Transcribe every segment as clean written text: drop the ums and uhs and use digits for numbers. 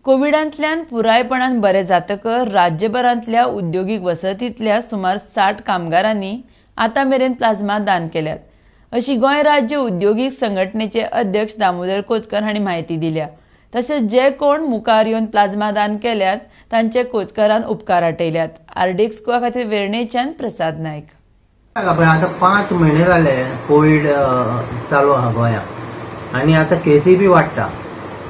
कोविडांतल्यान पुरायपणान बरे जातकर राज्यभरांतल्या उद्योगीक वसतींतल्या सुमार 60 कामगारांनी आतां मेरेन प्लाझ्मा दान केल्यात, अशी गोंय राज्य उद्योगीक संघटनेचे अध्यक्ष दामोदर कोचकर हांणी म्हायती दिल्या. तशेंच जे कोण मुखार येवन प्लाझ्मा दान केल्यात तांचे कोचकरान उपकार आटयल्यात. आरडीएक्स गोवा खातीर वेर्णेच्यान प्रसाद नायक. पळय, आतां 5 म्हयने जाले कोवीड चालू आहा गोंयांत आनी आतां केसी बी वाडटा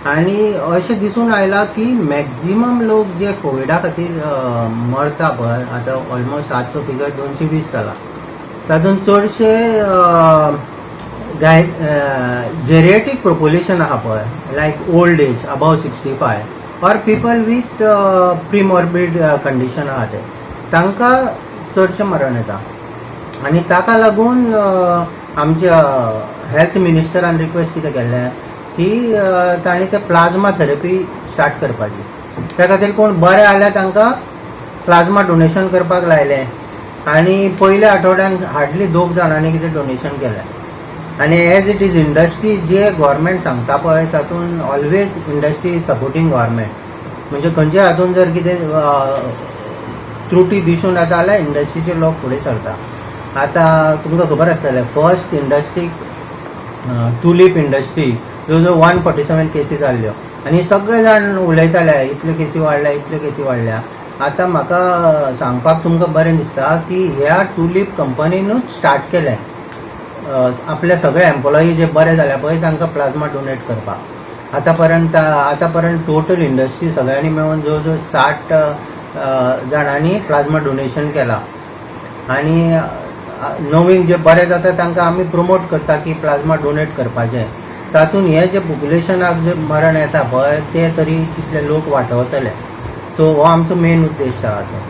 आनी अशें दिसून आयलां की मॅक्झिमम लोक जे कोविडा खातीर मरता पळय, आतां ऑलमोस्ट आजचो फिगर 220 जाला. तातूंत चडशे गाय जेरिएट्रीक पॉप्युलेशन आहा पळय, like old age above 65 or people with premorbid condition आहा ते, तांकां चडशें मरण येता. आनी ताका लागून आमच्या हेल्थ मिनिस्टरान रिक्वेस्ट कितें केल्लें की तांणी ते प्लाझ्मा थेरपी स्टार्ट करपाची. त्या खातीर कोण बरे जाल्यार तांकां प्लाझ्मा डोनेशन करपाक लायलें आनी पयल्या आठवड्यान हार्डली दोग जाणांनी कितें डोनेशन केलें. आनी एज it is industry जे गव्हर्मेंट सांगता पळय, तातूंत ऑलवेज इंडस्ट्री सपोर्टींग गव्हर्मेंट. म्हणजे खंयच्या हातून जर कितें त्रुटी दिसून येता जाल्यार इंडस्ट्रीचे लोक फुडें सरता. आतां तुमकां खबर आसतलें, फर्स्ट इंडस्ट्रीक टुलीप इंडस्ट्री जवळ जवळ 147 केसी जाल्ल्यो आनी सगळे जाण उलयताले, इतले केसी वाडल्या, इतले केसी वाडल्या. आतां म्हाका सांगपाक तुमकां बरें दिसता की ह्या टुलीप कंपनीनूच स्टार्ट केलें आपले सगळे एम्प्लॉई जे बरे जाल्या पळय, तांकां प्लाझ्मा डोनेट करपाक. आतां पर्यंत टोटल इंडस्ट्री सगळ्यांनी मेळून जवळ जवळ 60 जाणांनी प्लाझ्मा डोनेशन केलां. आनी नवीन जे बरे जाता तांकां आमी प्रमोट करता की प्लाझ्मा डोनेट करपाचें. तातूंत हे जे पॉप्युलेशनाक जे मरण येता पळय, ते तरी तितले लोक वाटवतले. सो हो आमचो मेन उद्देश आहा तो.